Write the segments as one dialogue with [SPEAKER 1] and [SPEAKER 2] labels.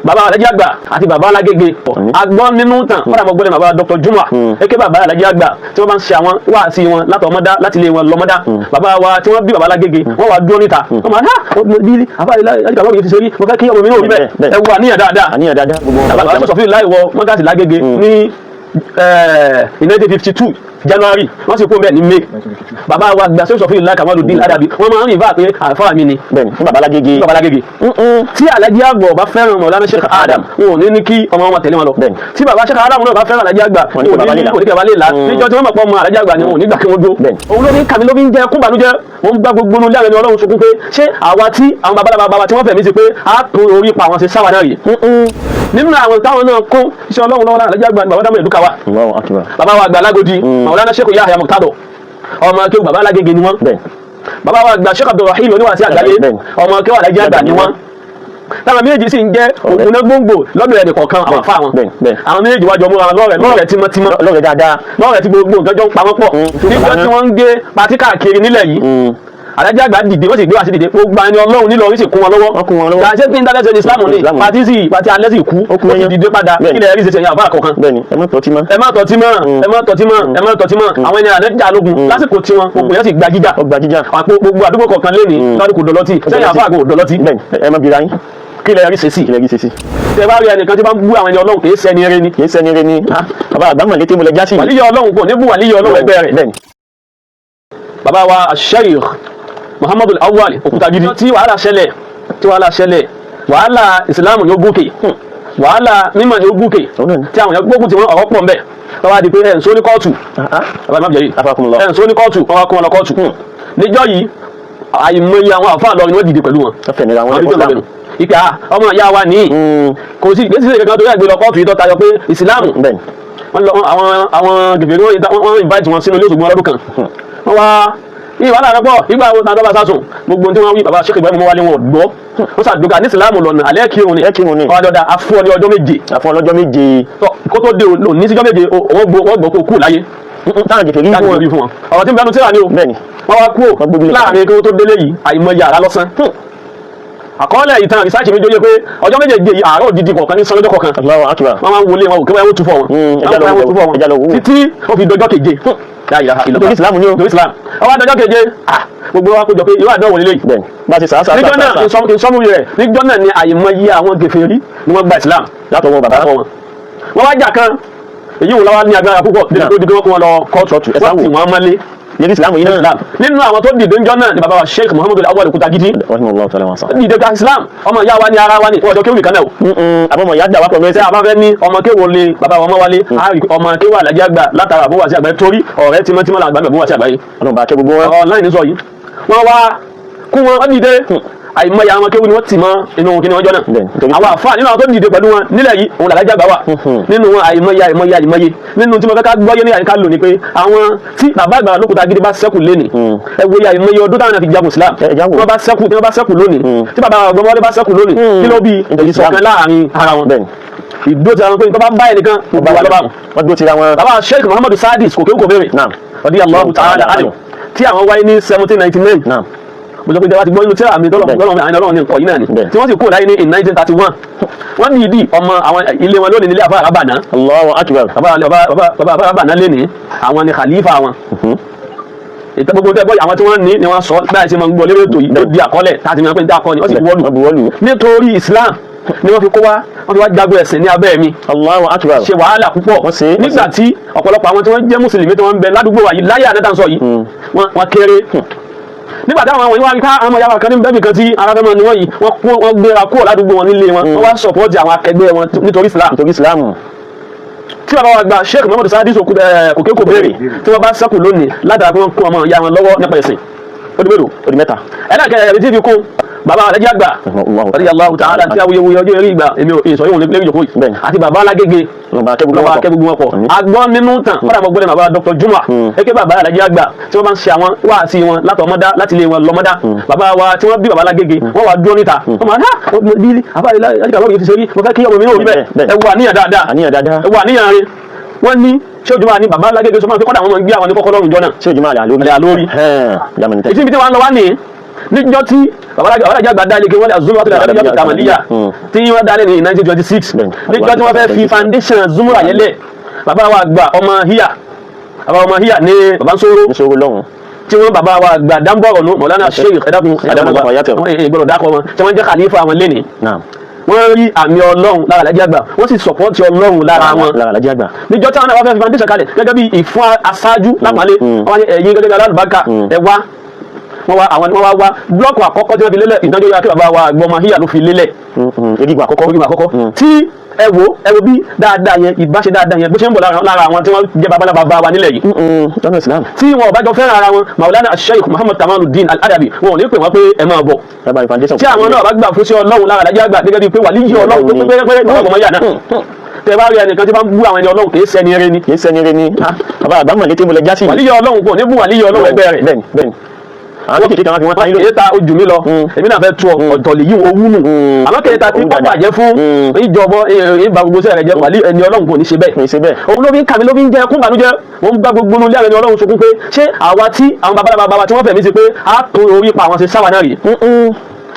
[SPEAKER 1] Bàbá Alájí Àgbà àti bàbá Alágége, agbọ́n nínú tàn kọ́dà mo gbọ́dọ̀ bàbá Dr. Juma eke, bàbá Alájí Àgbà tí wọ́n bá ń ṣe àwọn wáàsí wọn látọmọdá, láti ilé wọn lọ́mọdá, bàbá wa tí wọ́n bí bàbá Alágége, wọ́n wá dúró níta, wọ́n máa ha bí àbá Alájí Àgbà yìí ti ṣe rí, mo fẹ́ kí ọmọ mi náà rí bẹ́ẹ̀. Ẹ wo àníyàn dáadáa.
[SPEAKER 2] Àníyàn dáadáa gbogbo wọn.
[SPEAKER 1] Bàbá sọ fún láì wọ mọ́gàsì Lágége ní in 1952 January, wọ́n sì kú bẹ́ẹ̀ ní May. Bàbá wa gba sọ fún ìlà Kamaludin Adabi, wọ́n máa ń rìn bá pé àfáà mi ni.
[SPEAKER 2] Bẹ́ẹ̀ni, fún bàbá Alágége.
[SPEAKER 1] Bàbá Alágége, tí Alájí Àgbà bá fẹ́ràn Mọ̀lánà Sheikh Adam, wọn ò ní ní kí ọmọ wọn tẹ̀lé wọn lọ. Tí bàbá Sheikh Adam náà bá fẹ́ràn Alájí Àgbà,
[SPEAKER 2] Wọn ní
[SPEAKER 1] wọn
[SPEAKER 2] kí
[SPEAKER 1] ò
[SPEAKER 2] bàbá
[SPEAKER 1] ní
[SPEAKER 2] lè là.
[SPEAKER 1] kò ní kí bàbá lè là. Níjọ́ tí wọ́n mọ̀ pọ̀ mọ́ Alájí Àgbà ni, wọn ò ní gbà kí wọ́n dúró. Òun ló ní kàmí ló fi ń jẹ kún bànújẹ́. Wọ́n gbá gbogbo nulẹ̀ àwọn ẹni Ọlọ́run sunkún pé ṣé àwa tí àwọn babaláwa bàbá tí wọ́n fẹ̀mí sí pé a tún orí pa àwọn ṣe sáwà náà rèé. Nínú àwọn táwọn náà kún iṣẹ́ Ọlọ́run lọ́wọ́ Alájí Àgbà ni bàbá dámọ̀ ìdúkà wa.
[SPEAKER 2] Allahu akbar.
[SPEAKER 1] Bàbá wa àgbà Lágòdì, Maulana Sheikh Yahya Muqtado, ọmọ akéwù bàbá Alágége ni wọ́n. Bàbá wa àgbà Sheikh Abdulrahim oníwàásí àgbáyé, ọmọ akéwù Alájí Àgbà ni wọ́n. Táwọn méjì sì ń jẹ́ ògùnná gbòǹgbò lọ́dọ̀ ẹnì kọ̀ọ̀kan àwọn àfa wọn.
[SPEAKER 2] bẹ́ẹ̀, bẹ́ẹ̀.
[SPEAKER 1] Àwọn méjì wájú ọmọ wọn lọ́rẹ̀ lọ́rẹ̀ tímọ́tímọ́.
[SPEAKER 2] Lọ́rẹ̀ dáadáa.
[SPEAKER 1] Lọ́rẹ̀ tí gbogbo nǹkan jọ ń pa wọ́n pọ̀. Nígbà tí wọ́n ń gbé patí káàkiri nílẹ̀ yìí, Alájí Àgbà dìde, wọ́n sì gbé wá sí dìde, gbogbo ẹni Ọlọ́run nílọrin sì kún wọn lọ́wọ́.
[SPEAKER 2] Wọ́n kún wọn lọ́wọ́.
[SPEAKER 1] Ṣé kí n dábẹ́ sọ ní Islam ní
[SPEAKER 2] Islam ni.
[SPEAKER 1] Patí sì patí alẹ́ sì kú.
[SPEAKER 2] Ó kú
[SPEAKER 1] ó sì
[SPEAKER 2] yẹn.
[SPEAKER 1] dìde padà. Kílẹ̀ rí ṣe sẹ́yìn àbá kọ̀ọ̀kan.
[SPEAKER 2] Bẹ́ẹ̀ni, ẹ má tọ́tí mọ́.
[SPEAKER 1] Ẹ má tọ́tí mọ́, ẹ má tọ́tí mọ́, ẹ má tọ́tí mọ́. Àwọn ẹni àná jà lógun lásìkò tiwọn, gbogbo yẹn sì gba jíjà.
[SPEAKER 2] Ó gba jíjà.
[SPEAKER 1] Àpò gbogbo àdúgbò kọ̀ọ̀kan lé ní ládùúgbò dọ̀lọ́tì sẹ́yìn àbá àgọ́ dọ̀lọ́tì.
[SPEAKER 2] Bẹ́ẹ̀ni, ẹ má bira yín.
[SPEAKER 1] Kílẹ̀ rí ṣe sí?
[SPEAKER 2] Kí lẹ rí ṣe sí?
[SPEAKER 1] Tẹ bá rí ẹnìkan tí bá ń bú àwọn ẹni Ọlọ́run, kì í ṣẹni eré ni.
[SPEAKER 2] Kì í sẹ́ni rẹ ni. Ah, bàbá àgbàmọ̀ létí mo lẹ já sí yìí.
[SPEAKER 1] Wàlíyọ Ọlọ́run kò ní bú wàlíyọ Ọlọ́run ẹgbẹ́ rẹ̀. Bàbá wa Sheikh Muhammadu Awwal Òkútagidi, tí wàhálà ṣẹlẹ̀, tí wàhálà ṣẹlẹ̀, wàhálà ìsìlámù ni ó gòkè, wàhálà mímọ̀ ni ó gòkè.
[SPEAKER 2] Òun náà ni.
[SPEAKER 1] Tí àwọn èèyàn gbógun tí wọ́n, ọ̀rọ̀ pọ̀ nbẹ̀, wọ́n wá di pé ẹ̀ ń sọ ní kóòtù.
[SPEAKER 2] Ah,
[SPEAKER 1] bàbá má bẹ̀rẹ̀.
[SPEAKER 2] Afakumullah.
[SPEAKER 1] Ẹ̀ ń sọ ní kóòtù, wọ́n wá kó wọn lọ kóòtù. Níjọ́ yìí, àìmọye àwọn àfáà lọ ni wọ́n dìde pẹ̀lú wọn.
[SPEAKER 2] Wọ́n fẹ̀mí ra wọn
[SPEAKER 1] Àwọn
[SPEAKER 2] lẹ́kọ̀ọ́.
[SPEAKER 1] tó lọ bẹ̀rù ìpè à ọmọ ìyá wa nìyí, kò sí ìgbésí kankan tó yà gbé lọ kóòtù yìí tó tayọ pé ìsìlámù. Wọ́n lọ àwọn gègé, wọ́n invite wọn sínú ilé Òṣogbo ọlọ́dún kan. Wọ́n wá ìwà láàrin pọ̀ ìgbà wo tàn tọ́ba sásùn gbogbo tí wọ́n wí. Bàbá Sheikh Ibrahim wálé, wọn ò gbọ́, wọ́n sàdúgà ní ìsìlámù lọ́nà alẹ́ kírun ni.
[SPEAKER 2] Ẹ kírun ni.
[SPEAKER 1] Wọ́n á dọ́dà afún ọ ní ọjọ́ 7.
[SPEAKER 2] Àfọn ọlọ́jọ́ 7.
[SPEAKER 1] Tọ́ kó tó dé o ní síjọ́ 7, wọ́n gbọ́ kó kú láyé.
[SPEAKER 2] Táwọn gèfè rí
[SPEAKER 1] táwọn
[SPEAKER 2] fún
[SPEAKER 1] rí
[SPEAKER 2] wọn.
[SPEAKER 1] Fún wọn ọ̀rọ̀ tí ń bẹnu tíra ni o. Wọ́n wá kú
[SPEAKER 2] Wọ́n gbógun lé.
[SPEAKER 1] láàrin kí wọ́n tó délé yìí, àìmọye àrá lọ́sán. Àkọọ́lẹ̀ ìtàn rìsáàcì mi jóye pé ọjọ́ méjèèjì yìí, àárọ̀ òdìdí kọ̀ọ̀kan ní sanlọ́jọ́ kọ̀ọ̀kan.
[SPEAKER 2] Allahu akbar.
[SPEAKER 1] Wọ́n máa ń wọlé wọn, òkè wọ́n tún fọ wọn.
[SPEAKER 2] Ẹja lọ
[SPEAKER 1] Wọ́n tún fọ wọn
[SPEAKER 2] ẹja lọ wò.
[SPEAKER 1] títí ó fi dọjọ́ keje. La ilaha illallah.
[SPEAKER 2] Nítorí Ìsìlámù ni o.
[SPEAKER 1] Nítorí Islam. Ọwọ́ dọjọ́ keje, ah, gbogbo wa kójọ pé ìwà àdánwò lélẹ́yìí.
[SPEAKER 2] Bẹ́ẹ̀ni, bá a ti sàá sàá
[SPEAKER 1] Níjọ́
[SPEAKER 2] sàá
[SPEAKER 1] náà
[SPEAKER 2] sàá.
[SPEAKER 1] kí n sọmú rẹ̀, níjọ́ náà ni àìmọye àwọn kèfèrí ni wọ́n gba Islam
[SPEAKER 2] Látọwọ́ bàbá.
[SPEAKER 1] látọwọ́ wọn. Wọ́n wá jà kan, èyí wò lọ́wọ́ ní agbára púpọ̀ débi tó di pé wọ́n kó wọn lọ kóòtù.
[SPEAKER 2] Kóòtù, ẹ sá
[SPEAKER 1] Wọ́n
[SPEAKER 2] wò.
[SPEAKER 1] tì wọ́n mọ́lé.
[SPEAKER 2] Lérí Ìsìlámù yìí náà.
[SPEAKER 1] Islam. Nínú àwọn tó dìde ńjọ́ náà ni bàbá wa Sheikh Muhammadu Awwal Òkútagidi.
[SPEAKER 2] Rahimahullah ta'ala wa sàn.
[SPEAKER 1] Dìde gba Islam, ọmọ ìyá wa ní ara wa ní ọjọ́ kéwì kan náà o.
[SPEAKER 2] Àbọ̀mọ̀ ìyá dà wá pọ̀
[SPEAKER 1] Tí
[SPEAKER 2] mẹ́sẹ̀.
[SPEAKER 1] a bá fẹ́ ní ọmọ kéwò lé bàbá wa ọmọ wálé, a rí ọmọ kéwò Àlàjì Àgbà látara àbúwà sí àgbáyé, torí ọ̀rẹ́ tímọ́tímọ́ làgbà àbúwà sí àgbáyé.
[SPEAKER 2] Ọlọ́run bá kẹ́ gbogbo wọn.
[SPEAKER 1] Ọ̀rọ̀ láì ní sọ yìí, wọ́n wá kún wọn, wọ́n dìde, àìmọye àwọn kéwù ni wọ́n tì mọ́ inú kíni wọ́n jọ náà.
[SPEAKER 2] Bẹ́ẹ̀ni, nítorí
[SPEAKER 1] Àwọn àfáà nínú àwọn tó dìde pẹ̀lú wọn nílẹ̀ yìí, òun làlájá gbà wà nínú wọn. Àìmọye, àìmọye, àìmọye nínú tí mo fẹ́ ká gbọ́yé ní àyíká lò ní pé àwọn tí bàbá àgbà l'Ókútagidi bá ṣẹ́kù lénìí, ẹ wo iye àìmọye ọdún táwọn náà fi jagun Islam.
[SPEAKER 2] Ẹ jáwọ́.
[SPEAKER 1] Tí wọ́n bá ṣẹ́kù, tí wọ́n bá ṣẹ́kù lónìí, tí bàbá àgbọ̀mọdé bá ṣẹ́kù lónìí, kí ló bí?
[SPEAKER 2] Nítorí Islam.
[SPEAKER 1] Ìṣọ̀kan láàrin ara wọn, ìdó ti ara wọn pé tó bá bá ẹnìkan, gbogbo wa ló bá wọn.
[SPEAKER 2] Wọ́n dúró tira wọn.
[SPEAKER 1] Bàbá Sheikh Muhammadu Sadis kòkè kò béèrè radiyallahu ta'ala anhu, tí àwọn wáyé ní 1799. Mo sọ pé ìjọba ti gbọ́ nínú tíra mi tọ́lọ̀ tọ́lọ̀ àwọn Ọlọ́run ní nǹkan yìí náà ni. Tí wọ́n sì kúrò láyé ní in 1931, wọ́n ní ìdí ọmọ àwọn ilé wọn lónìí nílé àfáà Arábàná.
[SPEAKER 2] Allahu akbar.
[SPEAKER 1] Bàbá bàbá Arábàná lé ní àwọn ni khalifa wọn. Ìtọ́ gbogbo tẹ́ bọ́ àwọn tí wọ́n ní ni wọ́n sọ báyìí ṣe máa ń gbọ́ lérò ètò yìí ló di àkọọ́lẹ̀ táti máa ń pè ní dákọ́ ni wọ́n sì buwọ́lù.
[SPEAKER 2] Wọ́n buwọ́lù.
[SPEAKER 1] Nítorí Islam ni wọ́n fi kó wá, wọ́n fi wá jagun ẹ̀sìn ní abẹ́ mi.
[SPEAKER 2] Allahu akbar.
[SPEAKER 1] Ṣe wàhálà púpọ̀.
[SPEAKER 2] Wọ́n ṣe, wọ́n
[SPEAKER 1] Nígbà tí ọ̀pọ̀lọpọ̀ àwọn tí wọ́n jẹ́ mùsùlùmí tí wọ́n ń bẹ ládùúgbò wa yìí láyé àná sọ yìí, wọ́n kéré. Nígbà táwọn àwọn ìwà ká àwọn yàrá kan ní bẹ́ẹ̀bì kan tí ara fẹ́ mọ́ ni wọ́n yìí, wọ́n gbéra kúrò ládùúgbò wọn nílé wọn, wọ́n wá support àwọn akẹgbẹ́ wọn nítorí Islam.
[SPEAKER 2] Nítorí Ìsìlámù.
[SPEAKER 1] Tí bàbá wa gba Sheikh Muhammadu Sadis kòkè kò béèrè, tí wọ́n bá ṣẹ́kù lónìí látara pé wọ́n kó ọmọ ìyá wọn lọ́wọ́ nípa ẹ̀sìn, ó di mélòó?
[SPEAKER 2] Ó di mẹ́ta.
[SPEAKER 1] Ẹlẹ́kẹ̀ẹ́ ẹ̀rí tí fi kún bàbá Àlàjì Àgbà radiyallahu ta'ala, tí awuyewuye ọjọ́ eré ìgbà èmi ò ìsọ yóò lérí ìjòkó yìí, àti bàbá Alágége.
[SPEAKER 2] Ọlọ́run bá kẹ́ gbogbo
[SPEAKER 1] lọ́wọ́
[SPEAKER 2] wọn pọ̀.
[SPEAKER 1] akẹ́ gbogbo wọn pọ̀. Agbọ́n nínú tàn kọ́dà mo gbọ́dọ̀ bàbá Dr. Juma eke, bàbá Àlàjì Àgbà tí wọ́n bá ń ṣe àwọn wáàsí wọn látọmọdá, láti ilé wọn lọ́mọdá, bàbá wa tí wọ́n bí bàbá Alágége, wọ́n wá dúró níta, wọ́n máa ha bí àbá Àlàjì Àgbà yìí ti ṣe rí, mo fẹ́ kí ọmọ mi náà rí bẹ́ẹ̀. Ẹ wo àníyàn dáadáa.
[SPEAKER 2] Àníyàn dáadáa.
[SPEAKER 1] Ẹ wo àníyàn rẹ̀. Wọ́n ní ṣé ojúmọ́ ni bàbá Alágége sọ fún mi pé kọ́dà wọ́n máa ń gbé àwọn ní kọ́kọ́ lọ́rùn jọ náà.
[SPEAKER 2] Ṣé ojúmọ́ àlè àlórí?
[SPEAKER 1] Àlè àlórí.
[SPEAKER 2] Ẹ̀hẹ́n, Yamani tẹ́.
[SPEAKER 1] Ìtí ibi tí wọ́n ń lọ wá nìyí. Níjọ́ tí babaláji àgbà dá ilé wọ́n lé Zumra tó lè adájọ́ Kamaliya tí wọ́n dá lé ní 1926, níjọ́ tí wọ́n fẹ́ fi foundation Zumra yẹn lẹ̀, bàbá wa àgbà ọmọ híyà, bàbá ọmọ híyà ní bàbá nsóró
[SPEAKER 2] Ní sọ́wọ́ lọ́hùn.
[SPEAKER 1] tí wọ́n bàbá wa àgbà dáńbọ̀rọ̀ nù, Mọ̀lánà Sheikh ẹ̀dàkùn ìgbọ̀rọ̀ dákọ̀ wọn tí wọ́n jẹ́ khalifa wọn lénìí, wọ́n rí àmì Ọlọ́run lára Alájí Àgbà, wọ́n sì support Ọlọ́run lára wọn.
[SPEAKER 2] Lára Alájí Àgbà.
[SPEAKER 1] Níjọ́ táwọn náà wá fẹ́ fi foundation kalẹ̀ gẹ́gẹ́ bí ìfún aṣáájú lápálẹ̀, wọ́n ní ẹ̀yin gẹ́gẹ́ bí alálùbáríkà ẹ wá. Wọ́n wá, àwọn wọ́n wá wá block àkọ́kọ́ tí wọ́n fi lélẹ̀. Ìdájọ́ yà kí bàbá wa àgbọ̀mọ híyà ló fi lélẹ̀.
[SPEAKER 2] Erigun àkọ́kọ́.
[SPEAKER 1] Orí àkọ́kọ́ tí ẹ wo, ẹ wo bí dáadáa yẹn, ìbáṣe dáadáa yẹn, bó ṣe ń bọ̀ lára àwọn tí wọ́n jẹ́ babalábá wa nílẹ̀ yìí.
[SPEAKER 2] Lọ́nà Islam.
[SPEAKER 1] Tí wọn ò bá jọ fẹ́ràn ara wọn, Maulana Sheikh Muhammad Kamaluddin Al-Adabi, wọn ò ní pè wọ́n pé ẹ máa bọ̀.
[SPEAKER 2] Lábàá foundation.
[SPEAKER 1] Tí àwọn náà bá gbà fún sí Ọlọ́run lára Alájí Àgbà gẹ́gẹ́ bíi pé wàlíyí Ọlọ́run tó pé pérépéré ní ọmọ yà náà, tẹ bá rí ẹnìkan tí bá ń bú àwọn ẹni Ọlọ́run, kì í ṣẹni eré ni.
[SPEAKER 2] Kì í sẹ́ni rẹ ni bàbá àgbà mọ̀ létí mo lẹ jásí.
[SPEAKER 1] Wàlíyí Ọlọ́run kò ní bú wàlíyí Ọlọ́run ẹgbẹ́ rẹ̀.
[SPEAKER 2] Bẹ́ẹ̀ni, bẹ́ẹ̀ni, àwọn kékeré kan wá fi wọ́n táyé lónìí.
[SPEAKER 1] Èyí ta ojú mi lọ, èmi náà fẹ́ tu ọ ọ̀tọ̀ lè yí owó nù, àmọ́ kẹta tí
[SPEAKER 2] Owó
[SPEAKER 1] pápá
[SPEAKER 2] dáadáa.
[SPEAKER 1] jẹ́ fún ìjọba ìbá gbogbo sẹ́rẹ̀ jẹ́, wàlí ẹni Ọlọ́run kò ní ṣe bẹ́ẹ̀.
[SPEAKER 2] Kò ní ṣe bẹ́ẹ̀.
[SPEAKER 1] Òun ló fi ń kàmí, ló fi ń jẹ́ kún bànújẹ́. Wọ́n ń bá gbogbo ilé àwọn ẹni Ọlọ́run sunkún pé ṣé àwa tí àwọn babaláwa bàbá tí wọ́n fẹ̀mí sí pé a tó orí pa àwọn ṣe sáwà náà rí.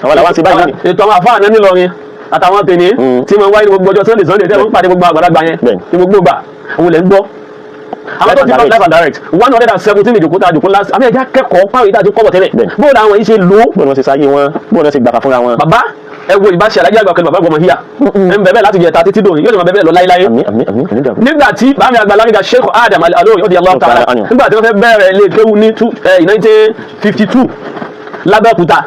[SPEAKER 2] Àwọn làwọn ṣe báyìí lónìí.
[SPEAKER 1] Ètò àwọn àfáà náà nílọrin àtàwọn tèmi tí wọ́n wáyé ní gbogbo ọjọ́ Sunday Sunday tẹ́ wọ́n ń pàdé gbogbo àgbàlagbà yẹn ní gbogbo ìgbà, òun lẹ̀ ń gbọ́ àwọn tó ti lọ live and direct. 117 ìjòkó tá a jòkó last, àmì ẹ̀já kẹ́kọ̀ọ́ pàrọ̀ ìdájú kọ́bọ̀ tẹ́lẹ̀, bóòlù àwọn yìí ṣe lò ó.
[SPEAKER 2] Bóun ni wọ́n ṣe sáyé wọn, bóun ni wọ́n ṣe gbàfà fúnra wọn.
[SPEAKER 1] Bàbá, ẹ wo ìbáṣe Alájí Àgbà pẹ̀lú bàbá gbọmọ híyà ẹ ń bẹ̀bẹ̀ láti jẹta títí dòní, yóò sì máa bẹ̀bẹ̀ lọ láéláé.
[SPEAKER 2] Àmín, àmín, àmín, àmín dàrú.
[SPEAKER 1] Nígbà tí bàmí àgbàlagbà Sheikh Adam Al-Alori radiyallahu ta'ala, nígbà tí wọ́n fẹ́ bẹ̀rẹ̀ ilé kéwú ní 1952 lábẹ́òkúta,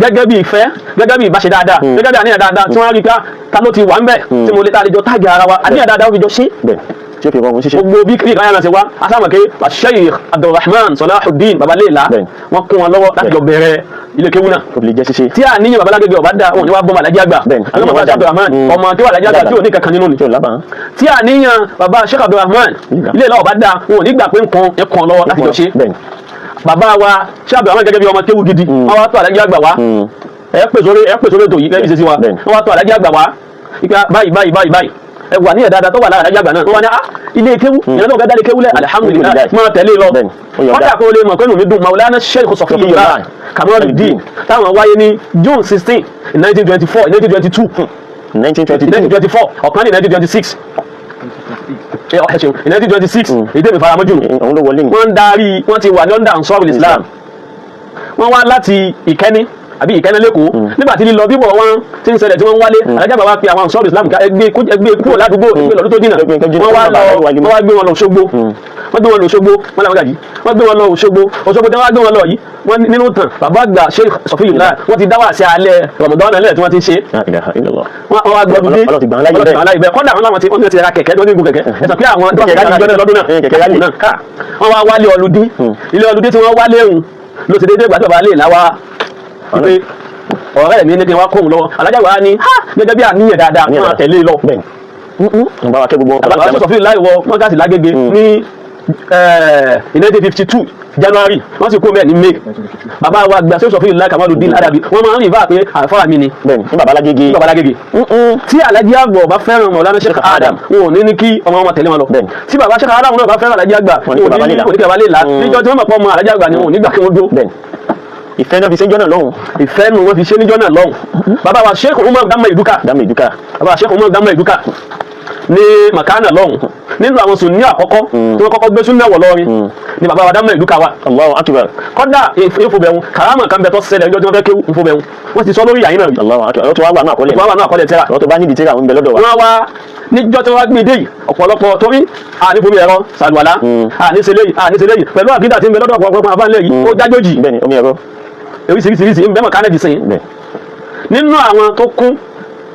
[SPEAKER 1] gẹ́gẹ́ bí ìfẹ́, gẹ́gẹ́ bí ìbáṣe dáadáa, gẹ́gẹ́ bí àníyàn dáadáa tí wọ́n rí ká ta ló ti wà ń bẹ̀ tí mo lè ta àlejò táàgì ara wa, àníyàn dáadáa ó fi jọ ṣe.
[SPEAKER 2] Bẹ́ẹ̀ tí ó fi rọrùn ṣíṣe.
[SPEAKER 1] Gbogbo bí kí ìkáyà náà ṣe wá asámọ̀ pé Sheikh Abdulrahman Salahuddin Babaléla, wọ́n kún wọn lọ́wọ́ láti jọ bẹ̀rẹ̀ ilé kéwú náà.
[SPEAKER 2] Kó fi lè jẹ́ ṣíṣe.
[SPEAKER 1] Tí àníyàn babalágége ọba dá, wọn ni wàá bọ́ Alájí Àgbà.
[SPEAKER 2] Bẹ́ẹ̀ni,
[SPEAKER 1] àwọn ọmọ
[SPEAKER 2] àníyàn
[SPEAKER 1] Abdulrahman, ọmọ tí wà Alájí Àgbà tí ò ní kankan nínú ni.
[SPEAKER 2] Tí ò lábàá.
[SPEAKER 1] Tí àníyàn bàbá Sheikh Abdulrahman ilé ìlà ọba dá, wọn ò ní gbà pé nǹkan ẹ̀kan lọ́wọ́ láti jọ ṣe. Bàbá wa Sheikh Abdulrahman gẹ́gẹ́ bí ọmọ kéwú gidi, wọn wá tó Alájí Àgbà wá. Ẹ pè sórí ètò yìí gẹ́gẹ́ bí ṣe sí wa. Wọn wá tó Alájí Àgbà wá ipa báyìí báyìí báyìí báyìí, ẹ wà ní ẹ̀dá tó wà lára Alájí Àgbà náà. Wọ́n wá ní ah, ilé kéwú ìyẹn náà fẹ́ dá ilé kéwú lẹ̀, alhamdulillahi, máa tẹ̀lé lọ. Kọ́dà kó lè mọ̀ pé nù mí dùn, Maulana Sheikh Sọfiyullah Kamaluddin táwọn wáyé ní June 16 1924, 1922.
[SPEAKER 2] 1922.
[SPEAKER 1] 1924 ọ̀kan ní 1926, ẹ ṣeun, 1926 èdè mi faramọ́jú nù.
[SPEAKER 2] Òun ló wọlé ni.
[SPEAKER 1] Wọ́n ń darí, wọ́n ti wà ní under Ansarul Islam. Wọ́n wá láti Ìkẹ́ní àbí Ìkẹ́ní lẹ́kọ̀ọ́. Nígbà tí lílọ bíbọ̀ wọn ti ń ṣẹlẹ̀ tí wọ́n ń wálé, Alájà bàbá pe àwọn Ansarul Islam ká ẹgbẹ́ kúrò ládùúgbò, ẹgbẹ́ lọ́dún tó jìnnà. Wọ́n wá lọ, wọ́n wá gbé wọn lọ Òṣogbo. Wọ́n gbé wọn lọ Òṣogbo, wọ́n làwọn gàjí, wọ́n gbé wọn lọ Òṣogbo. Òṣogbo tí wọ́n wá gbé wọn lọ yìí, wọ́n nínú tàn bàbá àgbà Sheikh Sọfiyullah, wọ́n ti dá wà sí alẹ́ Ramadan náà tí wọ́n ti ṣe.
[SPEAKER 2] La ilaha illallah.
[SPEAKER 1] Wọ́n wá gbọ́dún dé.
[SPEAKER 2] Ọlọ́run ti gbà wọ́n láyè bẹ́ẹ̀.
[SPEAKER 1] Ọlọ́run ti gbà wọ́n láyè bẹ́ẹ̀. Kọ́dà wọn làwọn ti wọ́n ti ra kẹ̀kẹ́, wọ́n ti gun kẹ̀kẹ́. Ẹ sọ pé àwọn
[SPEAKER 2] Kẹ̀kẹ́ rálì.
[SPEAKER 1] lọ́dún náà.
[SPEAKER 2] Kẹ̀kẹ́ rálì.
[SPEAKER 1] Wọ́n wá wálé ọlùdí, ilé ọlùdí tí wọ́n wálé òun ló ti dédé gbàdúrà lè láwa pé ọ̀rẹ́ mi ní kí n wá kóhun lọ́wọ́. Alájà wa ni ha gẹ́gẹ́ bí àníyàn dáadáa wọ́n tẹ̀lé lọ.
[SPEAKER 2] Bẹ́ẹ̀ni, bá wa kẹ́ gbogbo wọn.
[SPEAKER 1] Bàbá sọ fún láì wọ mọ́gàsì lágége ní 1952 January, wọ́n sì kó mẹ́ẹ̀ ní May. Bàbá wa gbà sọ fún ìlà Kamaludin Adabi, wọ́n máa ń rí ìfà pé àfáà mi ni.
[SPEAKER 2] Bẹ́ẹ̀ni, ní bàbá Alágége.
[SPEAKER 1] Ní bàbá Alágége. Tí Alájí Àgbà bá fẹ́ràn Mọ̀lánà Sheikh Adam, wọn ò ní ní kí ọmọ wọn tẹ̀lé wọn lọ. Tí bàbá Sheikh Adam náà bá fẹ́ràn Alájí Àgbà,
[SPEAKER 2] wọn ní
[SPEAKER 1] wọn
[SPEAKER 2] kí
[SPEAKER 1] ò
[SPEAKER 2] bàbá
[SPEAKER 1] ní
[SPEAKER 2] lè là.
[SPEAKER 1] ní kí bàbá lè là. Níjọ́ tí wọ́n mọ̀ pọ̀ mọ́ Alájí Àgbà ni wọn ò ní gbà kí wọ́n dó.
[SPEAKER 2] Bẹ́ẹ̀ni, ìfẹ́ náà fi ṣe jọ́nà lọ́hùn.
[SPEAKER 1] Ìfẹ́ nu wọn fi ṣe níjọ́ náà lọ́hùn. Bàbá wa Sheikh Umar Dama Iduka.
[SPEAKER 2] Dámì ìdúkà.
[SPEAKER 1] Bàbá Sheikh Umar Dama Iduka ní makana lọ́hùn, nínú àwọn sùnní àkọ́kọ́ tí wọ́n kọ́kọ́ gbé súnà wọ̀ lọ́rin ni bàbá wa Dama Iduka wa.
[SPEAKER 2] Allahu akbar.
[SPEAKER 1] Kọ́dà ìfòbẹ̀hún karama kan bẹ tó ṣẹlẹ̀ níjọ́ tí wọ́n fẹ́ kéwú ìfòbẹ̀hún, wọ́n ti sọ lórí yàyín náà rí.
[SPEAKER 2] Allahu akbar. Ọ̀rọ̀ tó wá wà náà kọ́lẹ̀.
[SPEAKER 1] Wọ́n wà náà kọ́lẹ̀ tẹ́ra.
[SPEAKER 2] Ọ̀rọ̀ tó bá nídìí tíra àwọn ń bẹ lọ́dọ̀ wa.
[SPEAKER 1] Wọ́n wá níjọ́ tí wọ́n gbé dé yìí, ọ̀pọ̀lọpọ̀ torí ànífomi ẹ̀rọ sàlùwàlá, àníṣeléyìí àníṣeléyìí pẹ̀lú àkídà tí ń bẹ lọ́dọ̀ ọ̀pọ̀lọpọ̀ àfáàlẹ̀ yìí, ó jájòjì.
[SPEAKER 2] Bẹ́ẹ̀ni, omi ẹ̀rọ.
[SPEAKER 1] Oríṣiríṣiríṣi ń bẹ mọ̀ kánẹ́jì sìn.
[SPEAKER 2] Bẹ́ẹ̀.
[SPEAKER 1] Nínú àwọn tó kún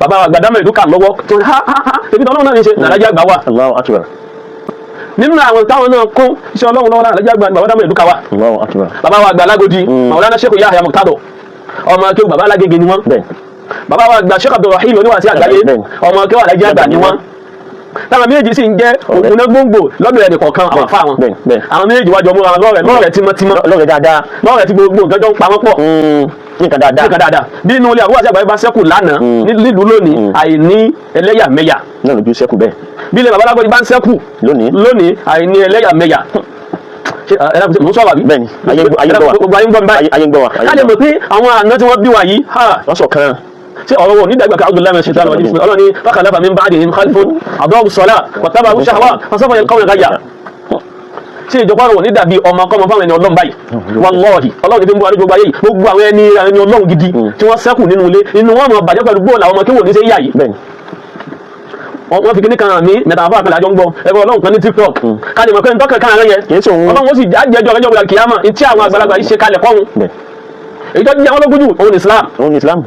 [SPEAKER 1] bàbá àgbàdámọ̀ ìdúkà lọ́wọ́ tó ha ha ha ebi tí Ọlọ́run náà ní ṣe nàlájá àgbà wa.
[SPEAKER 2] Allahu akbar.
[SPEAKER 1] Nínú àwọn táwọn náà kún iṣẹ́ Ọlọ́run lọ́wọ́ nàlájá àgbà bàbá dámọ̀ ìdúkà wa.
[SPEAKER 2] Allahu akbar.
[SPEAKER 1] Bàbá wa àgbà Lágòdì, Maulana Sheikh Yahya Muqtado, ọmọ akéwù bàbá Alágége ni wọ́n. Bàbá wa àgbà Sheikh Abdulrahim oníwàásí àgbáyé, ọmọ akéwù Alájá àgbà ni wọ́n. Táwọn méjì sì ń jẹ́ ògùnná gbòǹgbò lọ́dọ̀ ẹnì kọ̀ọ̀kan àwọn afá wọn. Àwọn méjì wájọ múra wọn lọ́rẹ̀ lọ́rẹ̀ tímọ́tímọ́.
[SPEAKER 2] Lọ́rẹ̀ dáadáa.
[SPEAKER 1] Lọ́rẹ̀ tí gbogbo nǹkan jọ ń pa wọ́n pọ̀.
[SPEAKER 2] Ní nǹkan dáadáa.
[SPEAKER 1] Nǹkan dáadáa. Bí inú ilé àbúrò àti àgbáyé bá ṣẹ́kù lánàá nílùú lónìí, àìní ẹlẹ́yàmẹ̀yà.
[SPEAKER 2] Náà lójú ṣẹ́kù bẹ́ẹ̀.
[SPEAKER 1] Bí ilé babaláwo bá ń ṣẹ́kù
[SPEAKER 2] lónìí.
[SPEAKER 1] Lónìí, àìní ẹlẹ́yàmẹ̀yà. Ṣé ẹ dákun, ṣé mò ń sọ̀rọ̀ àbí?
[SPEAKER 2] Bẹ́ẹ̀ni, ayé ń gbọ́ wa.
[SPEAKER 1] Gbogbo ayé ń gbọ́ mi báyìí.
[SPEAKER 2] Ayé ń gbọ́ wa.
[SPEAKER 1] Ká lè mọ̀ pé àwọn àna tí wọ́n bí wa yìí ha,
[SPEAKER 2] Wọ́n ṣọ̀kan.
[SPEAKER 1] Ṣé ọ̀rọ̀ wọn nígbàgbà ká Abdullahi min shaitan rajim. Ọlọ́run ní fakhalafa min ba'dihim khalfun adaa'u s-salata wattaba'u shahawat fasawfa yalqawna ghayya. Ṣé ìjọba ọ̀rọ̀ ní dàbí ọmọ kọ́mọ fáwọn ẹni Ọlọ́run báyìí? Wallahi, Ọlọ́run ti fi ń bú wa ní gbogbo ayé yìí. Gbogbo àwọn ẹni Ọlọ́run gidi tí wọ́n ṣẹ́kù nínú ilé, inú wọn mọ̀ bàjẹ́ pẹ̀lú bóòlù àwọn ọmọ kí wò ní ṣe yà yìí. Wọ́n fi kíní kan hàn mí mẹ́ta, àfáà kan lájọ ń gbọ́ ẹgbẹ́ Ọlọ́run kan ní TikTok, ká lè mọ̀ pé ntọ́kàn kan rẹ̀ yẹ.
[SPEAKER 2] Kìí ṣe òun.
[SPEAKER 1] Ọlọ́run ó sì jẹ́jọ́ ẹjọ́ ìgbà kìyàmà tí àwọn àgbàlagbà yìí ṣe kalẹ̀ kọ́hun. Èyí tó jẹ́ wọn lógún jù òun ní Islam.
[SPEAKER 2] Òun ní Islam.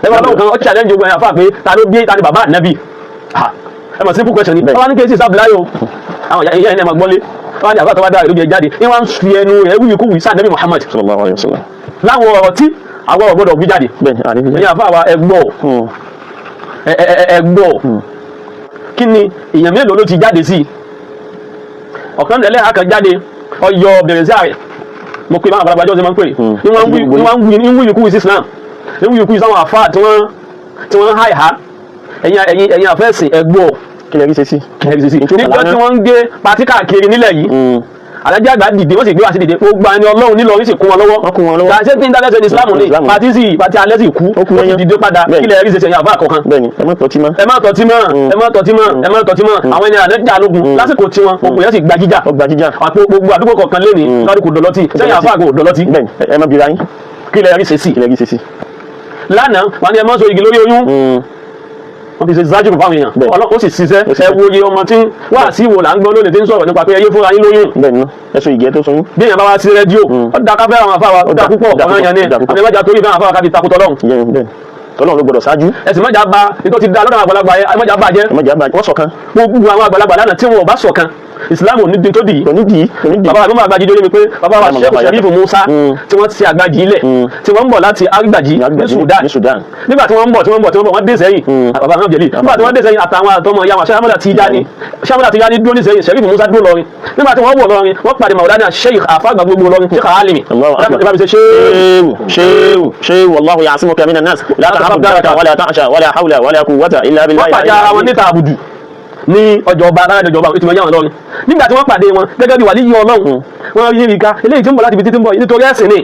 [SPEAKER 1] Ẹgbẹ́ Ọlọ́run kan, ó challenge ogun ẹ̀yà fà pé ta ló bí, ta ni bàbá ànábì? Ha, ẹ mọ̀, simple question ni. Wọ́n wá ní kéésì sábìláyò àwọn ìyá ẹni ẹ̀ máa gbọ́lé. Wọ́n á ní àbá tó wá dára lójú ẹ jáde ní wọ́n ń fi ẹnu rẹ̀ wíwí kú wí sáà nẹ́bí Muhammad
[SPEAKER 2] Sallallahu alayhi wa sallam.
[SPEAKER 1] láwọn ọ̀rọ̀ tí àwọn ọ̀rọ̀ gbọ́dọ̀ wí jáde.
[SPEAKER 2] Bẹ́ẹ̀ni, àní fi
[SPEAKER 1] Ẹ̀yin àfa wa, ẹ gbọ́, ẹ gbọ́. Kí ni èèyàn mélòó ló ti jáde sí i? Ọ̀kan lẹ́lẹ́ kan jáde, ọyọ bẹ̀rẹ̀ sí ààrẹ mo pè báwọn àgbàlagbà jọ́sẹ̀ máa ń pè ní wọ́n ń wí ní wọ́n ń wí ní wí kú sí Islam, ní wí kú sí àwọn àfa tí wọ́n ń háì ha. Ẹ̀yin àfẹ́sìn, ẹ gbọ́.
[SPEAKER 2] Kí lè rí ṣe sí?
[SPEAKER 1] Níjọ́ tí wọ́n ń gbé party káàkiri nílẹ̀ yìí, alájà àgbà dìde, wọ́n sì gbé wá sí dìde. Gbogbo àwọn ẹni Ọlọ́run nílọrin sì kún wọn lọ́wọ́.
[SPEAKER 2] Wọ́n kún wọn lọ́wọ́.
[SPEAKER 1] Ṣé tí ń dálẹ́sẹ̀ ní Islam ní
[SPEAKER 2] Islam.
[SPEAKER 1] Party sì party alẹ́ sì kú,
[SPEAKER 2] Ó kú
[SPEAKER 1] ó sì
[SPEAKER 2] yẹn.
[SPEAKER 1] dìde padà.
[SPEAKER 2] Bẹ́ẹ̀ni.
[SPEAKER 1] Kí lè rí ṣe sẹ́yìn àbá àkọ́kan?
[SPEAKER 2] Bẹ́ẹ̀ni, ẹ má tọ́tí mọ́.
[SPEAKER 1] Ẹ má tọ́tí mọ́, ẹ má tọ́tí mọ́, ẹ má tọ́tí mọ́. Àwọn ẹni àná lógun lásìkò tiwọn, gbogbo yẹn sì gba jíjà.
[SPEAKER 2] Ó gba jíjà.
[SPEAKER 1] Àpò gbogbo àdúgbò kọ̀ọ̀kan lé ní ládùúgbò dọ̀lọ́tì sẹ́yìn àfa àgò dọ̀lọ́tì.
[SPEAKER 2] Bẹ́ẹ̀ni, ẹ má bira yín.
[SPEAKER 1] Kí lè rí ṣe sí?
[SPEAKER 2] Kí lè rí ṣe sí?
[SPEAKER 1] Lánàá wọn ni ẹ má so igi lórí oyún. Wọ́n fi ṣe zájú fáwọn èèyàn. Ọlọ́run ó sì ṣiṣẹ́.
[SPEAKER 2] Ó ṣiṣẹ́.
[SPEAKER 1] Ẹ wo iye ọmọ tí wá sí ìwò là ń gbọ́ lónìí tí ń sọ̀rọ̀ nípa pé ẹ yé fúnra yín lóyún.
[SPEAKER 2] Bẹ́ẹ̀ni, ẹ so ìgẹ́ tó soyún.
[SPEAKER 1] Bí èèyàn bá wá sí rédíò, ó da káfẹ́ àwọn afáwa, ó da púpọ̀.
[SPEAKER 2] Ó da
[SPEAKER 1] ọ̀ràn yẹn ni
[SPEAKER 2] púpọ̀, ó da púpọ̀.
[SPEAKER 1] àmì ẹ̀mẹ́jà torí fún àwọn afáwa kábi takùtọ̀ lọ́hùn.
[SPEAKER 2] Ìyẹn bẹ́ẹ̀ni, Ọlọ́run ló gbọ́dọ̀ ṣáájú.
[SPEAKER 1] Ẹ̀sìn mẹ́jà ba nítorí ti da lọ́dọ̀ àwọn àgbàlagbà yẹn, ẹ̀mẹ́jà bá jẹ́.
[SPEAKER 2] Ẹ má jà bá wọ́n ṣọ̀kan.
[SPEAKER 1] Gbogbo àwọn àgbàlagbà lánàá tí wọn ò bá ṣọ̀kan, Ìsìlámù ò ní dín tó dì í.
[SPEAKER 2] Kò ní dì í, kò ní dì í.
[SPEAKER 1] Bàbá wa àgbàjì jóyè mi pé bàbá wa
[SPEAKER 2] Bàbá
[SPEAKER 1] Sheikh
[SPEAKER 2] bàbá
[SPEAKER 1] Sharifu Musa tí wọ́n ti àgbàjì ilẹ̀ tí wọ́n ń bọ̀ láti àgbàjì ní
[SPEAKER 2] Àgbàjì
[SPEAKER 1] Sudan.
[SPEAKER 2] Ní Sudan.
[SPEAKER 1] Nígbà tí wọ́n ń bọ̀, tí wọ́n ń bọ̀, tí wọ́n ń bọ̀, wọ́n dé sẹ́yìn. Bàbá náà jẹ̀lì nígbà tí wọ́n dé sẹ́yìn, àtàwọn àtọmọ ìyá wọn Sheikh Tijani, Sheikh Tijani dúró ní sẹ́yìn, Sharifu Musa dúró lọrin. Nígbà tí wọ́n wọ̀ lọrin, wọ́n pàdé Maulana Sheikh àfàgbà gbogbo lọrin, Sheikh Alimi.
[SPEAKER 2] Allahu akbar.
[SPEAKER 1] Ìbá mi ṣe
[SPEAKER 2] Ṣéwù, ṣéwù, ṣéwù, wallahu ya'simuka minan nas la takhafu daraka wala ta'sha wala hawla wala quwwata illa billahi.
[SPEAKER 1] Wọ́n pàdé ara wọn níta àbùdù ní ọjọ́ ọba alára ìjọba ìtumọ̀ yàwọn lọ́rin. Nígbà tí wọ́n pàdé wọn gẹ́gẹ́ bí wàlíyí Ọlọ́run, wọ́n rí ìka eléyìí tí ń bọ̀ láti ibi títí ń bọ̀ yìí, nítorí ẹ̀sìn ni,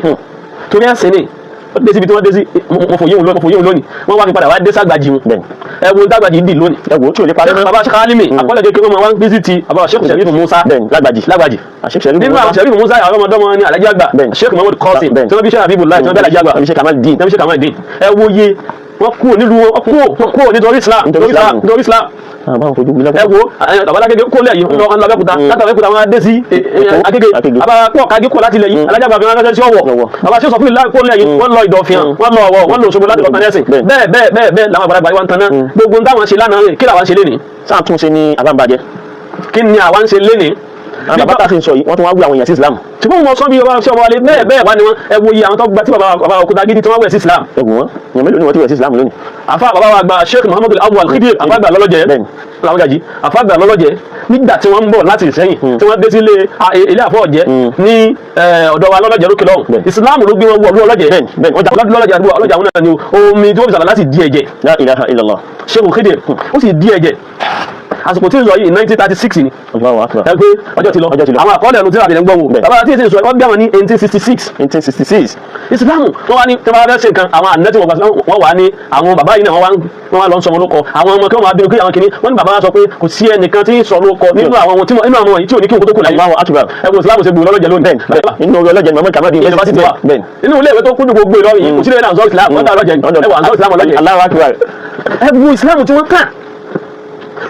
[SPEAKER 1] torí ẹ̀sìn ni. Ó dé síbi tí wọ́n dé sí. Mo fòye òun lónìí, mo fòye òun lónìí. Wọ́n wá fi padà wá dé sàgbàjì wọn. Ẹ wo dàgbàjì dì lónìí.
[SPEAKER 2] Ẹ wò ó tí ò lè parí mọ́.
[SPEAKER 1] Bàbá Sheikh Alimi àkọọ́lẹ̀ kékeré wọn wá ń visit bàbá Sheikh Sharifu Musa.
[SPEAKER 2] Bẹ́ẹ̀ni, lágbàjì.
[SPEAKER 1] Lágbàjì.
[SPEAKER 2] Sheikh Sharifu
[SPEAKER 1] Nínú
[SPEAKER 2] Musa.
[SPEAKER 1] àwọn Sharifu Musa, àwọn ọmọdọ́mọ ní Alhaji àgbà Sheikh Muhammad Qasim tí wọ́n bí Sheikh Habibullah, tí wọ́n bí Alhaji àgbà
[SPEAKER 2] Wọ́n bí Sheikh Kamal Din.
[SPEAKER 1] tí wọ́n bí Sheikh Kamal Din. Ẹ wo iye wọ́n kúrò nílùú wọn, wọ́n kúrò nítorí Islam,
[SPEAKER 2] Nítorí
[SPEAKER 1] nítorí Islam,
[SPEAKER 2] Islam.
[SPEAKER 1] nítorí Islam.
[SPEAKER 2] Àwọn fojú gbin
[SPEAKER 1] Ẹ
[SPEAKER 2] lọ́pọ̀.
[SPEAKER 1] wo babalágége kó lẹ̀ yìí, ńlọ Abẹ́òkúta, láti Abẹ́òkúta wọn dé sí Agége.
[SPEAKER 2] Agége.
[SPEAKER 1] Bàbá pọ̀ kágé kó láti ilẹ̀ yìí, alájà bàbá wọn ránṣẹ́ sí Ọ̀wọ̀.
[SPEAKER 2] Ọ̀wọ̀.
[SPEAKER 1] Bàbá ṣe sọ fún ìlà kó lẹ̀ yìí, wọ́n lọ Ìdọ̀fìàn, wọ́n lọ Ọ̀wọ̀, wọ́n lọ Òṣogbo láti lọ tán ẹ̀sìn. Bẹ́ẹ̀ bẹ́ẹ̀ bẹ́ẹ̀ bẹ́ẹ̀ làwọn àgbàlagbà yìí wọ́n ń taná gbogbo táwọn ṣe lánàá rè. Kí làwọn ṣe lénìí?
[SPEAKER 2] Sáà tún ṣe ní àbámbàjẹ́.
[SPEAKER 1] Kí ni àwa ń ṣe lénìí?
[SPEAKER 2] Àwọn bàbá tá a fi ń sọ yìí, wọ́n tún wá wí àwọn èèyàn sí Islam.
[SPEAKER 1] Ṣùgbọ́n mo sọ bí ọba ṣe ọba wálé bẹ́ẹ̀ bẹ́ẹ̀ wá ni wọ́n. Ẹ wo iye àwọn tó gba tí bàbá bàbá òkúta gidi tí wọ́n wẹ̀ sí Islam.
[SPEAKER 2] Ẹ wò wọ́n, èèyàn mélòó ni wọ́n ti wẹ̀ sí Islam lónìí?
[SPEAKER 1] Àfa bàbá wa gba Sheikh Muhammadu Awwal Khidir, àfa àgbà lọ́lọ́jẹ́ làwọn gàjí, àfa àgbà lọ́lọ́jẹ́. Nígbà tí wọ́n ń bọ̀ láti Ìsẹ́yìn, tí wọ́n dé sí ilé àfọ̀jẹ́ ní ọ̀dọ̀ wa lọ́lọ́jẹ́ lókè lọ́hùn, Islam ló gbé wọn wọ ọlọ́jẹ́.
[SPEAKER 2] Bẹ́ẹ̀ni, bẹ́ẹ̀ni, wọ́n
[SPEAKER 1] lọ́lọ́jẹ́ àdúgbò ọlọ́jẹ́ àwọn náà ni omi tí wọ́n fi sàlọ̀ láti di ẹ̀jẹ̀.
[SPEAKER 2] La ilaha illallah.
[SPEAKER 1] Sheikh Khidir ó sì di ẹ̀jẹ̀. Àsìkò tí ń sọ yìí, 1936 ni.
[SPEAKER 2] Allahu akbar.
[SPEAKER 1] Ẹ pé ọjọ́ ti lọ.
[SPEAKER 2] Ọjọ́ ti lọ.
[SPEAKER 1] Àwọn àkọọ́lẹ̀ ẹnu tí a bìnrin gbọ́ wò. Bàbá tí èsì sọ, wọ́n bí àwọn ní 1866.
[SPEAKER 2] 1866.
[SPEAKER 1] Ìsìlámù wọ́n wá ní tí wọ́n bá fẹ́ ṣe nǹkan, àwọn àná tí wọ́n gbà, wọ́n wà ní àwọn bàbá yìí náà, wọ́n wá lọ sọ wọn lóko. Àwọn ọmọ kí wọ́n máa bínú kí àwọn kìíní wọ́n ní bàbá wa sọ pé kò sí ẹnìkan tí ń sọ lóko nínú àwọn ohun tí wọ́n nínú àwọn yìí tí ò ní kí òkú tó kù láyé.
[SPEAKER 2] Allahu akbar.
[SPEAKER 1] Ẹ wo ìsìlámù ṣe gbòòrò lọ́lọ́jẹ lónìí.
[SPEAKER 2] Bẹ́ẹ̀ni, nínú orí ọlọ́jẹ̀ ni Muhammad Kamal Din.
[SPEAKER 1] Yunifásitì wa. Inú ilé ìwé tó kúndùn gbogbo Ìlọrin yìí, kò sí ilé ìwé náà Ansar Islam, wọ́n dá ọlọ́jẹ ẹ wà Ansar Islam ọlọ́jẹ.
[SPEAKER 2] Allahu akbar.
[SPEAKER 1] Ẹ wo ìsìlámù tí wọ́n kàn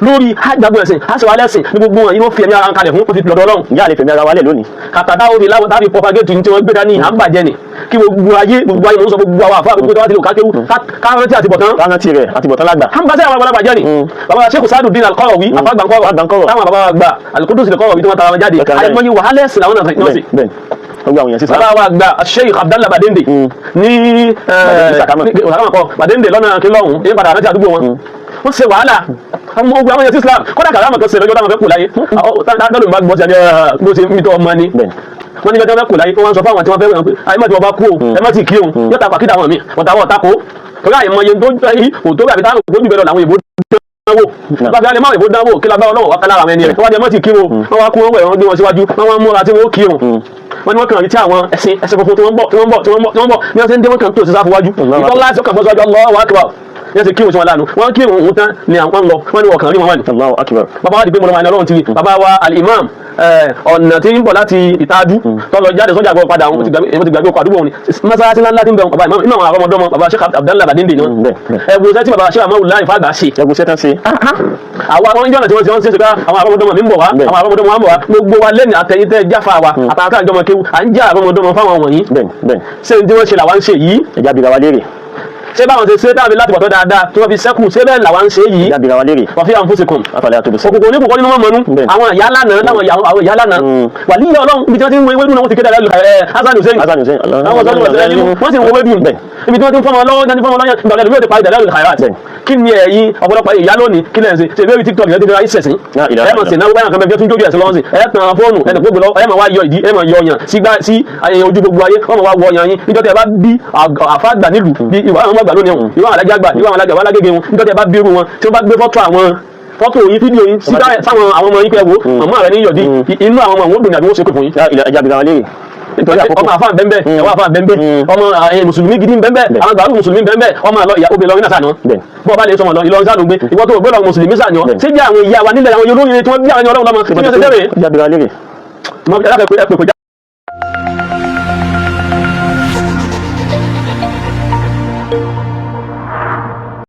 [SPEAKER 1] lórí àgbàgbọ́ ẹ̀sìn aṣọ alẹ́sìn ní gbogbo wọn yìí, wọ́n fi ẹ̀mí ara kalẹ̀ fún, wọ́n fi lọ́dọ̀ Ọlọ́run.
[SPEAKER 2] Ìyá àlè fèmí ara wa lẹ̀ lónìí.
[SPEAKER 1] Kàtà táwọn fi láwọn táwọn fi propagate ní tí wọ́n gbé dání à ń bàjẹ́ ni. Kí gbogbo ayé, gbogbo ayé, mò ń sọ gbogbo àwọn àfáà, gbogbo tó wá ti lò kákéwú kárántí àti bọ̀tán.
[SPEAKER 2] Rántí rẹ̀ àti bọ̀tán lágbà.
[SPEAKER 1] À ń bá sẹ́yìn àwọn àgbàlagbà jẹ́ ni. Bàbá Sheikh Sadu Din Al-Qarawi, àfáàgbà ńkọ́rọ̀,
[SPEAKER 2] Àgbà ńkọ́rọ̀.
[SPEAKER 1] táwọn bàbá gba Al-Qudus Al-Qarawi tí wọ́n tara wọn jáde.
[SPEAKER 2] Tara wọn jáde.
[SPEAKER 1] Àìmọye wàhálà ẹ̀sìn làwọn náà sì.
[SPEAKER 2] Bẹ́ẹ̀ni, gbogbo àwọn èèyàn sí
[SPEAKER 1] Bàbá
[SPEAKER 2] Islam.
[SPEAKER 1] wa gba Sheikh Abdallah Badende ní
[SPEAKER 2] Badende Sakama.
[SPEAKER 1] Sakama kọ Badende lọ́nà kílọ̀hún ní padà rántí àdúgbò wọn. Wọ́n ṣe wàhálà àwọn ogun àwọn èèyàn sí Islam. Kódà kàrámà kan ṣe lọ́jọ́ táwọn fẹ́ kù láyé, dáńdọ́lù bá gbọ́ sí ẹni bó ṣe ń tọ́ ọmọ ni. Wọ́n ní lọ́jọ́ fẹ́ kù láyé, wọ́n sọ fáwọn tí wọ́n fẹ́ wẹ̀ pé àyè má ti wọ́n bá kú o, ẹ má ti kí o, yóò ta pàkídà àwọn mi wọ́n ta wọ́n ta ko torí àyè mọye tó yí kò tó àbí táwọn kò jù bẹ́ẹ̀ lọ làwọn ìbò dánwò. Bàbá alẹ́ máa ìbò dánwò kí lábá Ọlọ́run wá kálára àwọn ẹni rẹ̀. Wọ́n wá ní ẹmọ́ ti kírun, wọ́n wá kú, wọ́n wẹ̀, wọ́n gbé wọn síwájú, wọ́n wá múra tí wọ́n kírun. Wọ́n ní wọ́n kàn rí tí àwọn ẹṣin ẹṣin funfun tí wọ́n ń bọ̀, tí wọ́n ń bọ̀, tí wọ́n ń bọ̀, tí wọ́n ń bọ̀ ní wọ́n ti ń dé, wọ́n kàn tó sí sáfù wájú.
[SPEAKER 2] Allahu
[SPEAKER 1] ìtọ́ láti ọkàn bọ́ síwájú, Allahu Akbar, ní wọ́n ti kírun sí wọn lánàá. Wọ́n kírun òun tán ni àwọn ń lọ, wọ́n ní wọ́n kàn rí wọn wà ní.
[SPEAKER 2] Allahu akbar.
[SPEAKER 1] Bàbá wa di pé mo lọ máa ní Ọlọ́run ti rí bàbá wa al-imam, ọ̀nà tí ń bọ̀ láti ìtajú tó lọ jáde sọ́jà gbọ́ padà, òun ti gbàgbé ọkọ̀ àdúgbò òun ni mọ́sálásí ńlá tí ń bẹ̀ wọn, bàbá imam inú àwọn àrọ́mọdọ́mọ bàbá Sheikh Abdallah Badinde ni wọn.
[SPEAKER 2] Bẹ́ẹ̀, bẹ́ẹ̀.
[SPEAKER 1] Ẹ wo sẹ́tí bàbá Sheikh Amadu Láì fàgbà ṣe.
[SPEAKER 2] Ẹgbẹ́ sẹ́tàn sí.
[SPEAKER 1] Àwa wọn jọ̀nà tí wọ́n ti wọ́n ṣe ṣe ká àwọn àrọ́mọdọ́mọ mi ń bọ̀ wá. Àwọn àrọ́mọdọ́mọ wa ń bọ̀ wá. Gbogbo wa lẹ́nu àtẹ̀yìntẹ́ jáfa wa àtàkà àjọmọ kéwu à ń já àrọ́mọdọ́mọ fáwọn wọ̀nyí.
[SPEAKER 2] Bẹ́ẹ̀ bẹ́ẹ̀.
[SPEAKER 1] Ṣé ní tí wọ́n ṣe làwa ń ṣe yìí?
[SPEAKER 2] Ẹja bira wa léèrè.
[SPEAKER 1] Ṣé báwọn ṣe ṣe táàbí láti bọ̀tọ̀ dáadáa tí wọ́n fi ṣẹ́kù, ṣé bẹ́ẹ̀ làwa ń ṣe yìí?
[SPEAKER 2] Ẹja bira wa léèrè.
[SPEAKER 1] Wọ́n fi anfusikum.
[SPEAKER 2] Afala tubsirun.
[SPEAKER 1] Òkùnkùn oníkùnkùn nínú wọn mọ̀nú. Àwọn ìyá lánàá láwọn àwọn ìyá lánàá wà níyà Ọlọ́run, ibi tí wọ́n ti ń wo ewédú náà, wọ́n ti kéde ẹ̀ Hasan Hussein.
[SPEAKER 2] Hasan Hussein.
[SPEAKER 1] Àwọn sọ́dún wọ̀sẹ̀ nínú wọ́n sì ń wo ewédú ibi tí wọ́n ti ń fọmọ lọ́wọ́, ní fọmọ lọ́yàn ìgbàlẹ̀ lómi ò ti parí dàlẹ́ khairat. Kí ni ẹ̀yin ọ̀pọ̀lọpọ̀ ìyá lónìí, kí lẹ̀ ń ṣe? Ṣe ìbéèrè TikTok lẹ́tí ra ìṣẹ̀sìn?
[SPEAKER 2] La ilaha
[SPEAKER 1] Ẹ̀ mọ̀ sí náà báyà kan bẹ́ẹ̀ tún jójú ẹ̀sìn lọ́wọ́ sí ẹ̀ tàn fóònù ẹnì gbogbo lọ, ẹ̀ máa wá yọ ìdí, ẹ̀ máa yọ ọyàn sígbà sí ayẹyẹ ojú gbogbo ayé, wọ́n máa wá wọ ọyàn yín. Níjọ́ tẹ́ ẹ bá bí àfáàgbà nílùú bí ìwà àwọn àgbà lónìí ọ̀hún, ìwà àwọn alájà àgbà, ìwà àwọn alájà wà lágége wọn, níjọ́ tẹ́ ẹ bá bí irú wọn tí wọ́n bá gbé fọ́tò àwọn fọ́tò yín, fídíò yín sáwọn àwọn ọmọ yín pé wo màmá rẹ ní yọ̀dí, inú àwọn ọmọ àwọn obìnrin àbí wọ́n ṣe pé fún yín.
[SPEAKER 2] La ilaha, ẹja bira wa léèrè. Nítorí àkókò.
[SPEAKER 1] Ọmọ àfa bẹ́ẹ̀, ẹ̀wọ́ àfa bẹ́ẹ̀, ọmọ mùsùlùmí gidi bẹ́ẹ̀, àwọn gbàgbọ́ mùsùlùmí bẹ́ẹ̀, ọmọ àlọ́ ìyá obìnrin lọ́rin náà sànù bọ́ ọba lè sọmọ lọ Ìlọrin sànù gbé ìwọ́n tó gbọ́dọ̀ mùsùlùmí sànù. Ṣé bí àwọn ìyá wa nílẹ̀, àwọn olórin tí wọ́n bí àwọn ẹni Ọlọ́run lọ́mọ tí wọ́n ṣe dẹ́rẹ̀?
[SPEAKER 2] Ẹja bira wa léèrè.
[SPEAKER 1] Mọ ẹ lákẹ́ pé ẹ pè kọjá.